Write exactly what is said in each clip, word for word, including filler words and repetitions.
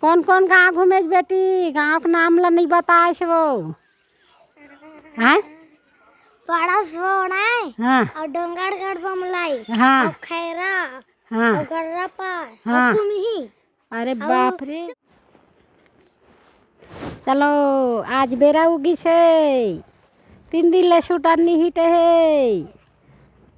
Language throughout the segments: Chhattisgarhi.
कौन कौन गांव घूमेस बेटी? गांव के नाम ला नहीं बताएस वो। हैं? पड़स वो नहीं? हाँ। और डोंगरगढ़ बमलाई। हाँ। और खैरा। हाँ। और गर्रापार। हाँ। और कुमही। अरे और बाप रे। चलो, आज बेरा उगिस हे। तीन दिन ले सुटर निहिटे हे।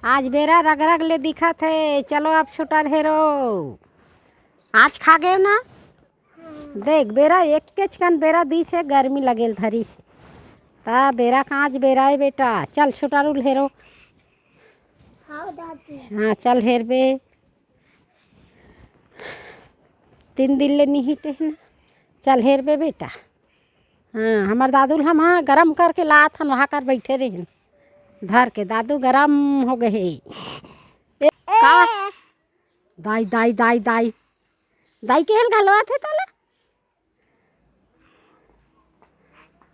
आज बेरा रगरग ले दिखत हे। चलो, अब सुटर हेरो। आज खा गए ना? देख, बेरा एक केचकन बेरा दिस हे, गर्मी लगेल धरिस। ता बेरा कांच बेरा हे बेटा, चल सुटर उल हेरो। हाँ दादी। हाँ, चल हेर बे। तीन दिन ले निहिटे हे ना, चल हेर बे बेटा। हाँ, हमर दादू ल हम, हाँ, गरम करके लात हन, वहाँ कर बैठे रहिन धर के। दादू गरम हो गए हे। ए, का? दाई, दाई, दाई, दाई। दाई केहल घलवात हे तोला।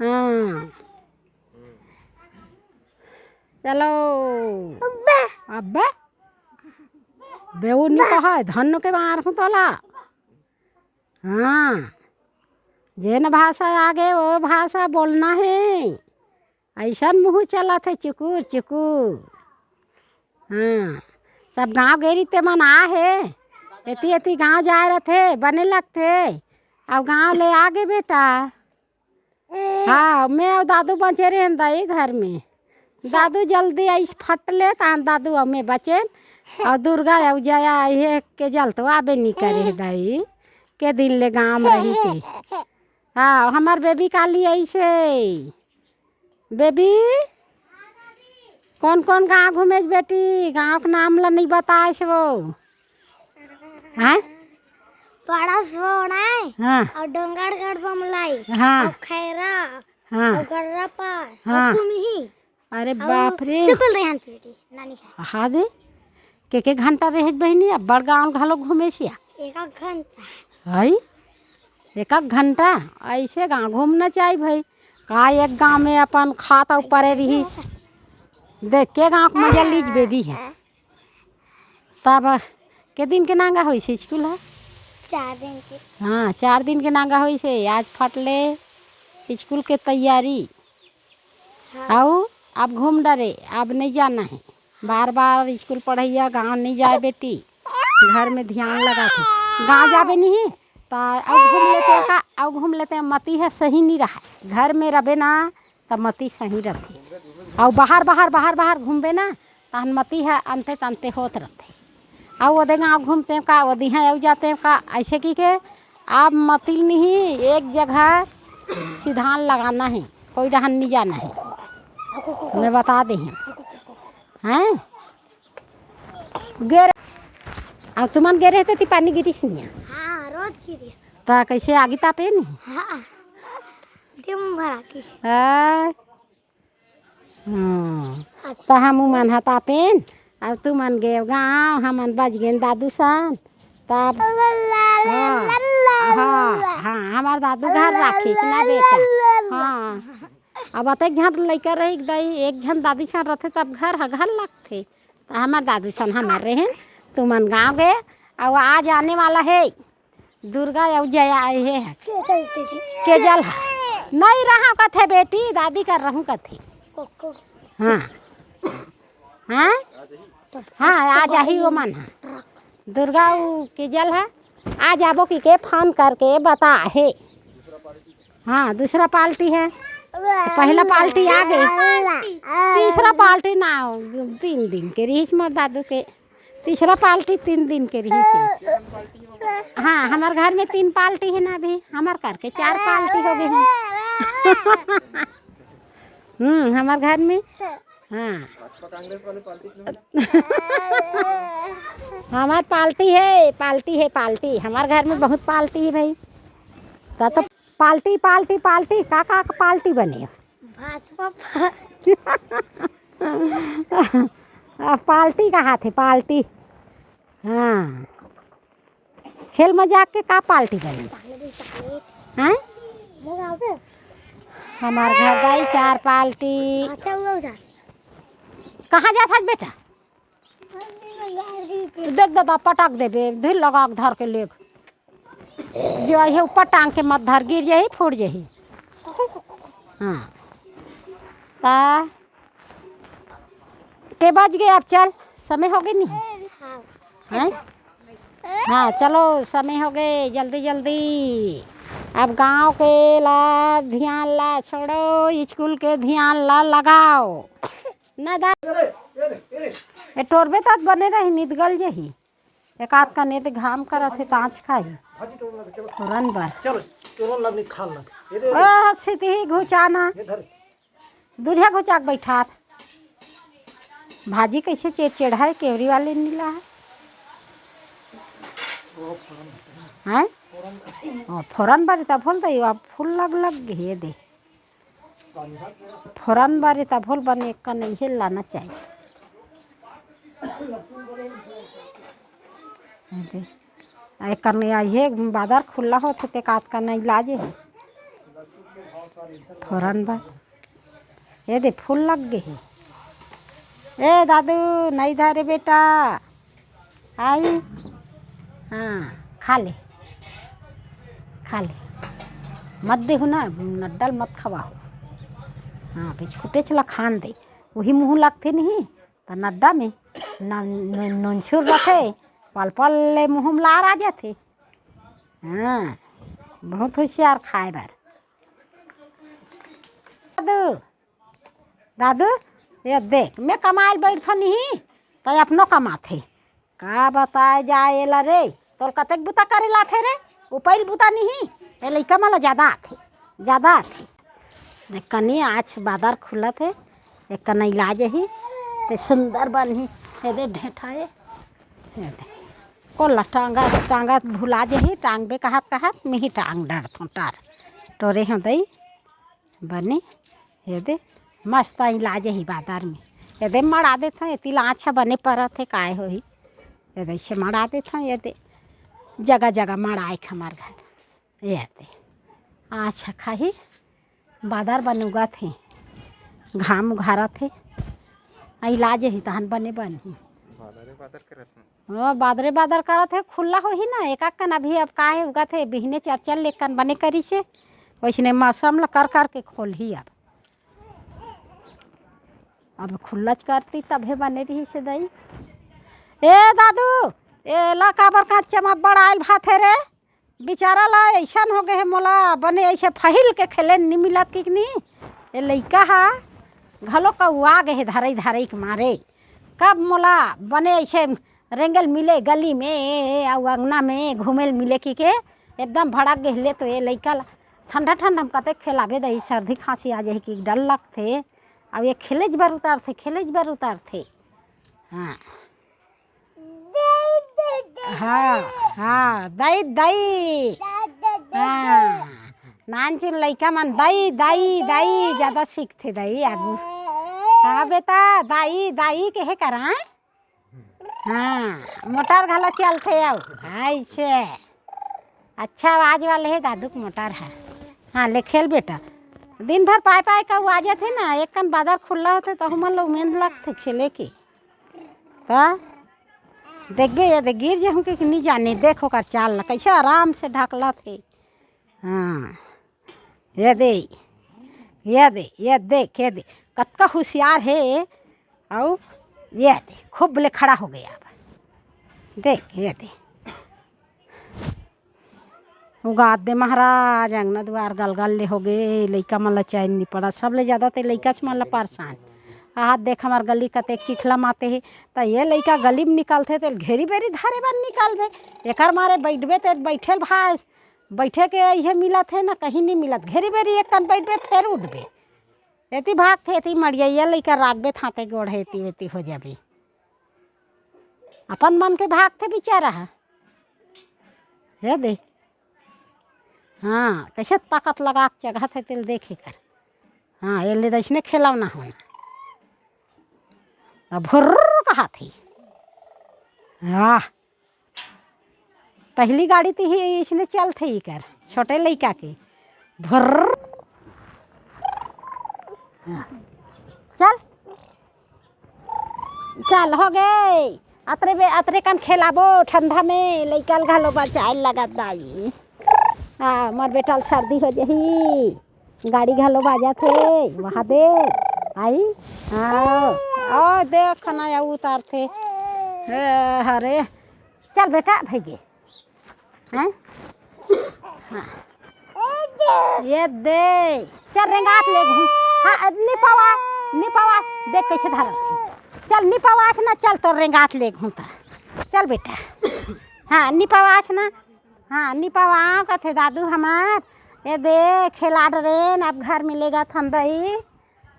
हाँ। चलो। अब्बे। बेऊ नी कहा, धन के मार हूँ तोला। हाँ। जेन भाषा आगे, वो भाषा बोलना हे। अइसन मुँह चलत हे, चुकुर, चुकुर। हाँ, सब गाँव गेरी ते मन आ हे, एती एती गाँव जाए रथे, बने लगथे। अब गाँव ले आगे बेटा। हाँ, मैं अउ दादू बचे रहेन दाई घर में। दादू जल्दी आइस फट ले, तान दादू अउ मैं बचेन। अउ दुर्गा अउ जया ये के जल तो आबे नहीं करे हे दाई, के दिन ले गाँव में रही के। हाँ, हमर बेबी काली आइस हे। बेबी, कौन कौन गाँव घूमेस बेटी? गाँव के नाम ला नहीं बताएस वो। हैं? पड़स वो नहीं? हाँ। और डोंगरगढ़ बमलाई। हाँ। और खैरा। हाँ। और गर्रापार। हाँ। और कुमही। अरे और बाप रे। सुकुल रेहान पीटी, नानी है। हाँ दे। के के घंटा रहे बहिनी, अब्बड़ गाँव घलो घूमेस या। एक आध घंटा। हई? एक आध घंटा? ऐसे गाँव घूमना चाहिए भाई। का एक गाँव में अपन खात अउ परे रहिस। देख के गाँव के मजा लीज बेबी है। तब के दिन के नांगा होइस हे स्कूल ह? चार दिन के। हाँ, चार दिन के नांगा होइस हे। आज फट ले स्कूल के तैयारी। हाँ। अउ अब घूम डरे, अब नहीं जाना है। बार बार स्कूल पढ़ैया, गाँव नहीं जाए बेटी, घर में ध्यान लगा के। गाँव जाबे नहीं त अउ घूम लेते का, अउ घूम लेते। मती है सही नहीं रहा, घर में रबे ना त मती सही रथे। अउ बाहर बाहर बाहर बाहर घूमबे ना, तहन मती ह अंते तंते होत रथे। अउ ओदे गाँव घूमते का, ओदी ह अउ जाते का, ऐसे की के आप मतिल नहीं एक जगह सिधान लगाना है, कोई डहन नहीं जाना है। मैं बता दे हैं। हैं? गे रहे, अब तुमन गे रहे ती पानी गिरिस निया। हाँ, रोज गिरिस। ता कैसे आगी तापे नहीं? हाँ, दिन भर आगी। हाँ। हाँ। अच्छा। ता हमू मन ह तापेन, अब तुमन गे गाँव, हमन बच गेन दादू सन। तब हाँ, हाँ, हाँ, हमार दादू घर राखिस ना बेटा। हाँ। अब अतेक झन लइका रही दई, एक झन दादी सन रथे तब घर ह घर लगथे। त हमार दादू सन हमार रहेन, तुमन गाँव गे, अउ आज आने वाला है दुर्गा अउ जया आए हे। के चलते जी? के जल ह? नहीं रहव कथे बेटी, दादी कर रहूँ कथे। कोको। हाँ। हाँ? हाँ, आ जाही वो मन ह। दुर्गा अउ के जल ह, आ जाबो कि के फोन करके बता हे। हाँ, दूसरा पार्टी है। पहला पार्टी आ गई। तीसरा पार्टी ना हो, तीन दिन के रहीस मोर दादू के। तीसरा पार्टी तीन दिन के रहीस। हाँ, हमार घर में तीन पार्टी है ना अभी। हमार करके चार पार्टी हो गए हैं। हम्म, हमार घर में। हाँ। हमार पार्टी है, पार्टी है, पार्टी। हमार घर में बहुत पार्टी है भाई। ता तो पार्टी, पार्टी, पार्टी, का, का, का पार्टी बने? भाजपा पा- अब पार्टी कहा थे, पार्टी। हाँ। खेल मजाक के का पार्टी बनिस? हैं? हमार घर दाई चार पार्टी। अच्छा, वो जा। कहाँ जात हस बेटा? देख दादा, पटक देबे, ढील लगा के धर के लेग। जो हे ऊपर टांग के मत धर, गिर जाही, फूट जाही। हाँ, ता के बज गए? अब चल, समय हो गए नहीं? हैं? हाँ, चलो, समय हो गए, जल्दी जल्दी। अब गांव के ला ध्यान ला छोड़ो, स्कूल के ध्यान ला लगाओ। ना दा, ए टोरबे तात बने रही, निदगल जही। एक आध कने ते घाम करत हे, तांच खाही। फोरन बर। चलो, चलो, लवनी खा ल। ये दे, ये दे। ओह, सितही घुचाना। ये धर। दूरिहा घुचा के बैठार। भाजी कैसे चेचेढ़ा है, केवरी वाले नीला है। वो फोरन। हैं? फोरन। ओ, फोरन बर तब होल दई, अब फूल लग लग गए, ये दे। फोरन बारी तब होल बने, एक कन इहे लाना चाहिए। आ एक कन आ इहे बाजार खुला होथे ते कात कन इलाज हे। फोरन बा, ये दे फूल लग गए हे। ए दादू, नहीं धरे बेटा। आई, हाँ, खा ले, खा ले, मत देहू ना, नड्डल मत खवाओ। हाँ, बिस्कुटे चला खान दे, वही मुँह लगथे नहीं, त नड्डा में न-, न-, नोनछुर रथे, पल पल ले मुँह में लार आ जाथे। हाँ, बहुत होशियार खाए बर। दादू, दादू, ये देख, मैं कमाए ल बैठथों नहीं, तै अपनो कमाथे। का बताए जाए एला रे, तोल कतेक बुता करे लाथे रे, उपैल बुता नहीं, ये लइका मन ला ज्यादा आथे, ज्यादा आथे। देख कनी आज बादर खुलत हे, एक कना इलाज ही, ते सुंदर बनही, ये दे ढेठाए, ये दे। कोला टांगा, टांगा भुला जही, टांगबे कहत कहत, मिही टांग डरथों टार। टोरे हों दई, बने, ये दे, मस्त इलाज ही बाजार में। ये दे मड़ा देथों, एती लांच ह बने परत हे, काय होही। ये दे, इसे मड़ा देथों, ये दे, जगह जगह मड़ाए के हमार घर। ये दे, आँच ह खाही, बादर बन उगत हे, घाम उघारत हे, आ इलाज ही तहन बने बनही। बादरे बादर करत हे। हाँ, बादरे बादर करत हे, खुला होही ना, एक एक कन अभी अब काहे उगत हे, बिहने चरचर लेकन बने करिसे, वैसने मौसम ल कर कर के खोलही अब। अब खुल्लच करती तभे बने रहिसे दई। ए दादू, एला काबर कच्चा म बड़ाइल भात हे रे? बिचारा ला अइसन हो गए हे, मोला बने अइसे फहिल के खेले नि मिलत कि नहीं। ए लइका हा घलो कौआ गए हे धरई धरई के मारे। कब मोला बने अइसे रेंगल मिले गली में अउ अंगना में घूमेल मिले कि के एकदम भड़क गए ले। तो ए लइका ला ठंडा ठंडा में कते खेलाबे दई, सर्दी खांसी आ जाही कि डर लगथे। अउ ये खेलेच बर उतरथे, खेलेच बर उतरथे। हाँ। हाँ, हाँ, दई, दई। हाँ, नानचुन लइका मन दई, दई, दई, ज्यादा सीखथे दई आगू। हाँ बेटा, दाई, दाई कहे करा। हाँ, मोटर घला चलथे अउ। हाँ, इसे। अच्छा आवाज वाले हे दादू के मोटर हे। हाँ, ले खेल बेटा। दिन भर पाए पाए का आ जाथे ना, एक कन बाजार खुला होथे त हमन लोग मेंद लगथे खेले के। त देखबे, ये दे गिर जहूँ के, कि नहीं जाने, देख ओकर चाल ला, कैसे आराम से ढकलत हे। हाँ, ये दे, ये दे, ये देख, ये दे, कतका होशियार हे। अउ ये दे, खूब ले खड़ा हो गया अब। देख, ये दे। उगात दे महाराज, अंगना दुआर गलगल ले होगे, लइका मन ला चैन नि पड़त, सबले ज्यादा ते लइकाच मन ला परेशान। आहत देख हमर गली कतेक चिखला माते हे, त ये लइका गली में निकलथे तेल घेरी बेरी धरे बर निकलबे, एकर मारे बइठबे ते बइठे ल भाई, बइठे के इहे मिलत हे ना, कहीं नि मिलत, घेरी बेरी एक कन बइठबे फेर उठबे, एती भागथे एती मड़िया, ये लइका राखबे थाते गोड़ हे एती ओती हो जाबे, अपन मन के भागथे बिचारा ह। हे दे। हाँ, कैसे ताकत लगा के चघत हे तेल देखे कर। हाँ, ये ले दइसने खेलौना होना। अब भुर्र कहत हे। हाँ, पहली गाड़ी तो ही इसने चलथे ही कर, छोटे लइका के। भुर्र। हाँ। चल। चल, हो गे। अतरे बे, अतरे कन खेलाबो ठंडा में, लइका ल घलो बचाए लगत दाई। हाँ, मोर बेटा ल सर्दी हो जाही। गाड़ी घलो बाजत हे, वहाँ दे। आई? हाँ। ओ, देख ना, या उतारथे। ए, हरे। चल बेटा, भइगे। हैं? हाँ। ये दे। चल, रेंगात ले घूम। हाँ, निपवा, निपवा। देख कैसे धरत हे। चल, निपवास ना, चल, तोर रेंगात ले घूमता। चल बेटा। हाँ, निपवास ना। हाँ, निपवा कथे दादू हमार। ये दे, खेला डरेन, अब घर में लेगत हन दई।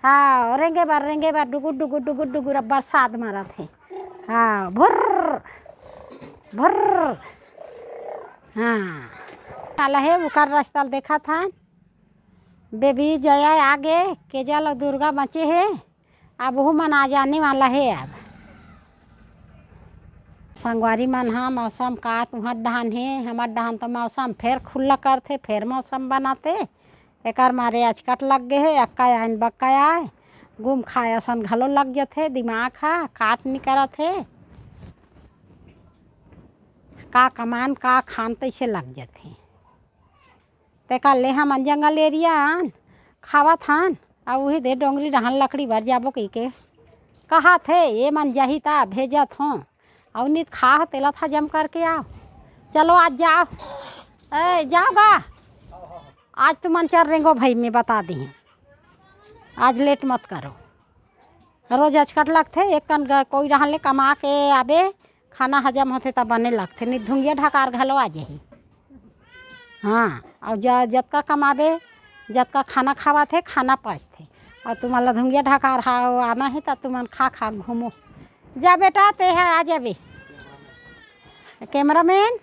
हाँ, रेंगे बर, रेंगे बर, डुगुर, डुगुर, डुगुर, डुगुर, अब बरसात मारत हे। हाँ, भुर्र, भुर्र। हाँ। काला हे, ओकर रस्ता ल देखत हन। बेबी जया आगे, केजल अउ दुर्गा बचे हे। अब ओहू मन आ जाने वाला हे अब। संगवारी मन ह, मौसम का तुहर डहान हे, हमर डहान तो मौसम फेर खुल्ला करथे, फेर मौसम बनाथे। एकर मारे अचकट लग गे हे, अक्का आय न बक्का आय, गुम खाय असन घलो लग जथे, दिमाग ह काट नी करत हे। का कमान, का खान, तइसे लग जथे। तेकर ले हमन जंगल एरिया अन खावत हन, अउ उही दे डोंगरी डहन लकड़ी बर जाबो कहिके कहत हे, ए मन जाही त भेजत हों, अउ नित खाह तेला था जम करके आओ। चलो आज जाओ, ए जाओ गा, आज तुमन चल रेंगो भाई, मैं बता दी, आज लेट मत करो। रोज अचकट लगथे, एक कन ग-, कोई रहन ले कमा के आबे, खाना हजम होथे त बने लगथे, नहीं धुंगिया ढकार घलो आ जाही। हाँ, अउ ज-, जतका कमाबे, जतका खाना खावत हे, खाना पचथे। अउ तुमन ला धुंगिया ढकार हा आना हे त तुमन खा खा घूमो। जा बेटा, ते ह आ जाबे। कैमरामैन,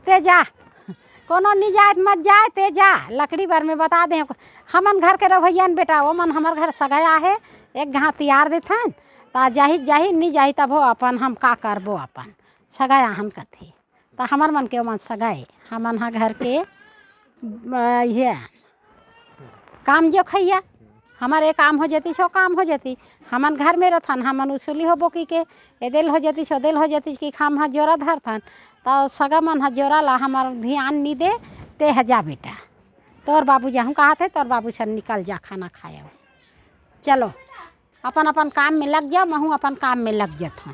ते जा, कोनो नी जाए त मत जाए, ते जा। लकड़ी बर में बता दे, हमन घर के रवैया न बेटा, ओमन हमर घर सगाय आहे, एक घात तियार देथन, त जाही त जाही, नी जाही तभो अपन हम का करबो, अपन सगाय आहन कथे। त हमर मन के ओमन सगाय, हमन ह घर के, अ, इहे काम जो खइया, हमर ए काम हो जतिस, ओ काम हो जतिस। हमन घर में रथन, हमन उसूली होबो कहिके, एदेल हो जतिस, ओदेल हो जतिस कि हम ह जोरा धरथन। त सगा मन ह जोरा ला हमर धियान नी दे, ते ह जा बेटा। तोर बाबू जाहूँ कहत हे, तोर बाबू सन निकल जा खाना खाए। चलो, अपन अपन काम में लग जाओ, महूँ अपन काम में लग जथों।